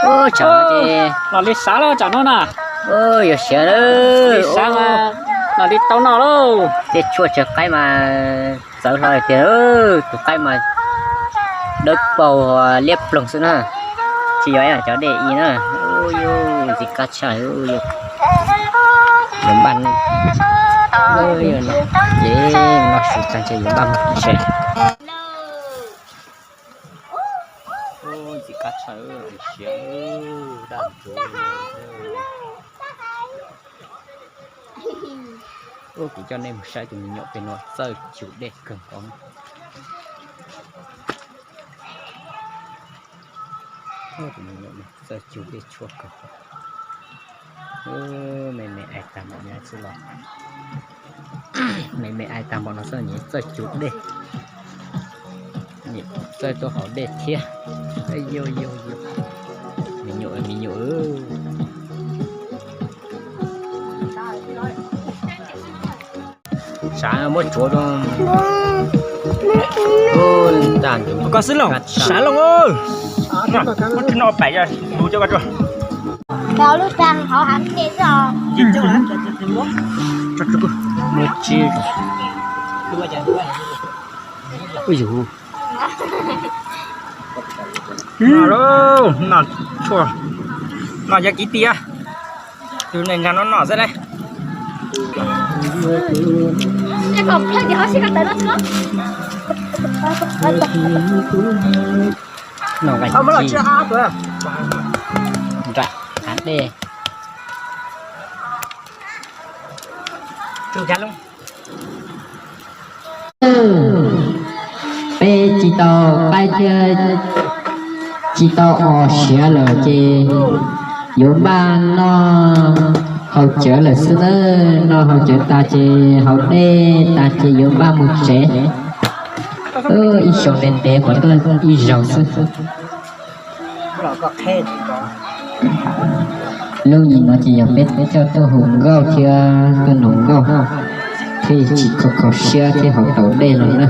Tsam no ces los li sav lawm tsam no na. Yog siav lawm, li sav mas los li tau noj lauj. Tej tshuaj tshav qaib mas txawv hlo tiag. Tus qaib mas dawb paug liab ploog xwb na. Tsis yog cov dej i na. Ntxim qab tshaj. Yuav npaj, ces noj su tag ntshe yuav npaj mus tsev. Ntxim qab tshaj, siav daj ntsuv. Kuv coj nej mus saib tus me nyuam pem no txawj cug dej kawg nkaus. Tus me nyuam txawj cug dej tshuaj kawg. Me me ais tag npaum no xwb los, me me ais tag npaum no xwb nyias txawj cug dej, nyias txawj tuaj haus dej thiab. Yog yog yog, me nyuam me nyuam. Sav muab tsuav rau. Koj xwb los sav los. Muab tsuav no pais lus coj koj tsuav. Lub tag hauv hav ntej xwb os. Muab tsib. Ui yus. No lauj, no tshuaj, no yog kiv tiag. Tus neeg nrog no noj xwb ne. Nram hav dej. Peb tsis tau qaib thiab tsis tau os siav lawm ces yuav npaj noj haus cawv lawm xwb nawb. Noj haus cawv tas ces haus dej tas ces yuav npaj mus tsev. Ib xyoo ntev ntev qhuav tuaj ib zaug xwb. Lub nim no ces yog peb coj tuaj hu nkauj thiab tuaj nug nkauj, thiaj tsis kho kho siab thiab haus tau dej los na.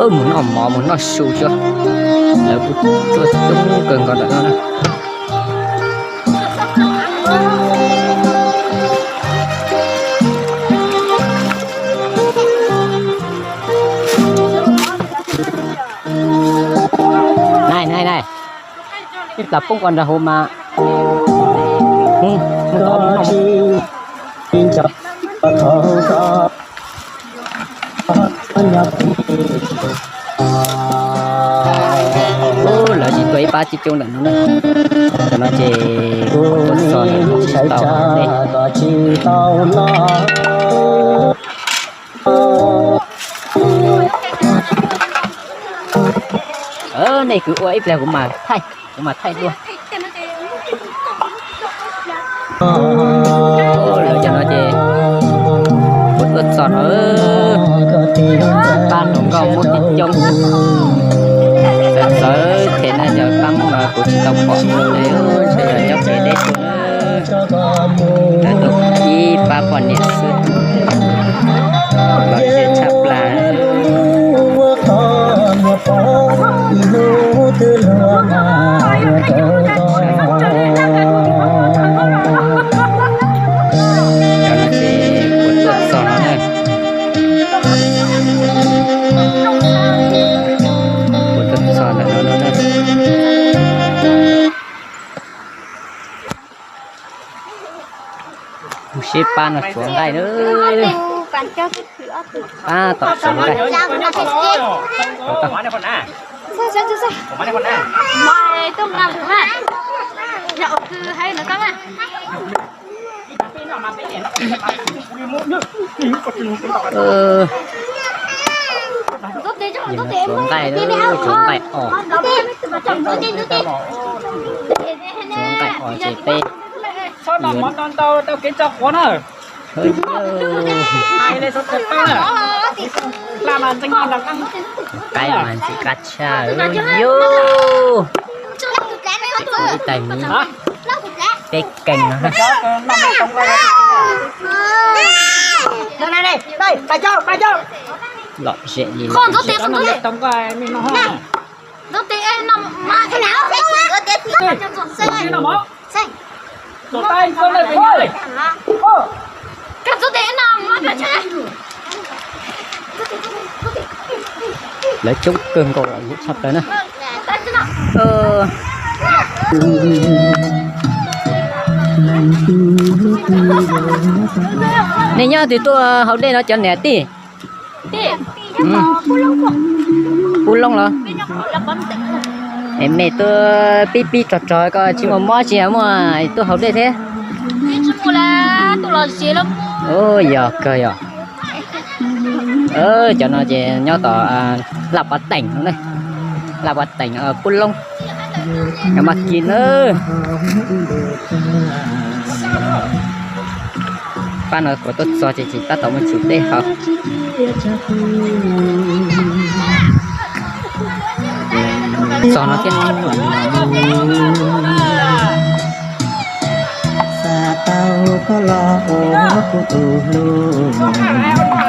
Mus noj mov mus noj su xwb, lawv kuj tuaj coob kawg nkaus ntawm no na. Nai nai nai, ib plag poob ko nrag hauv mas. Lawv tsis tuaj ib pab coob coob ntawm no na. Tam no ces kuv tuaj txog ntawm no tsis tau dej. Nej kwv ua ib pliag kuv mam thaij, kuv mam thaij dua. Lawv cov no ces kuv tuaj txog no, pab hluas nkauj muaj coob coob. Txawv txawv them na, cov pab Hmoob no kuv tsis tau pom, ntshe yog nyob pem deb tuaj na. Lawv tuaj ib pab poj niam xwb, lom zem tshaj plaws. Cov no ces kuv tuaj txog no na. Kuv tuaj txog ntawm no no na. Mus seb pab no tsuav nqaij na. Pab tom tsuav nqaij. Yog no tsuav nqaij, tsuav nqaij os. Tsuav nqaij os ces peb txhob noj mov ntau ntau tau kev tso quav na. Hais li xov tooj na. Laj mas ntxeev no nrog qab. Qaib mas ntxim qab tshaj yus. Ib tais miv peb keeg no. Lom zem li. Lawv coob kawg nkaus tshaj plaws na. Nej nyob twg tuaj hauv dej no cov niam tij? Pub Loob los? Es mej tuaj pib pib rog rog ko tsis muaj mob tsis muaj tuaj hauv dej thiab. Yog kawg yog. Cov no ces nyob tom Laj Pov Teem no ne. Laj Pov Teem Pub Loob. Mas kis na. Pab no kuv tuaj txog ces tsis tab tom muaj tsis dej hauv. Txog no thiab. Xav tau koj los ua kuv tus hlub.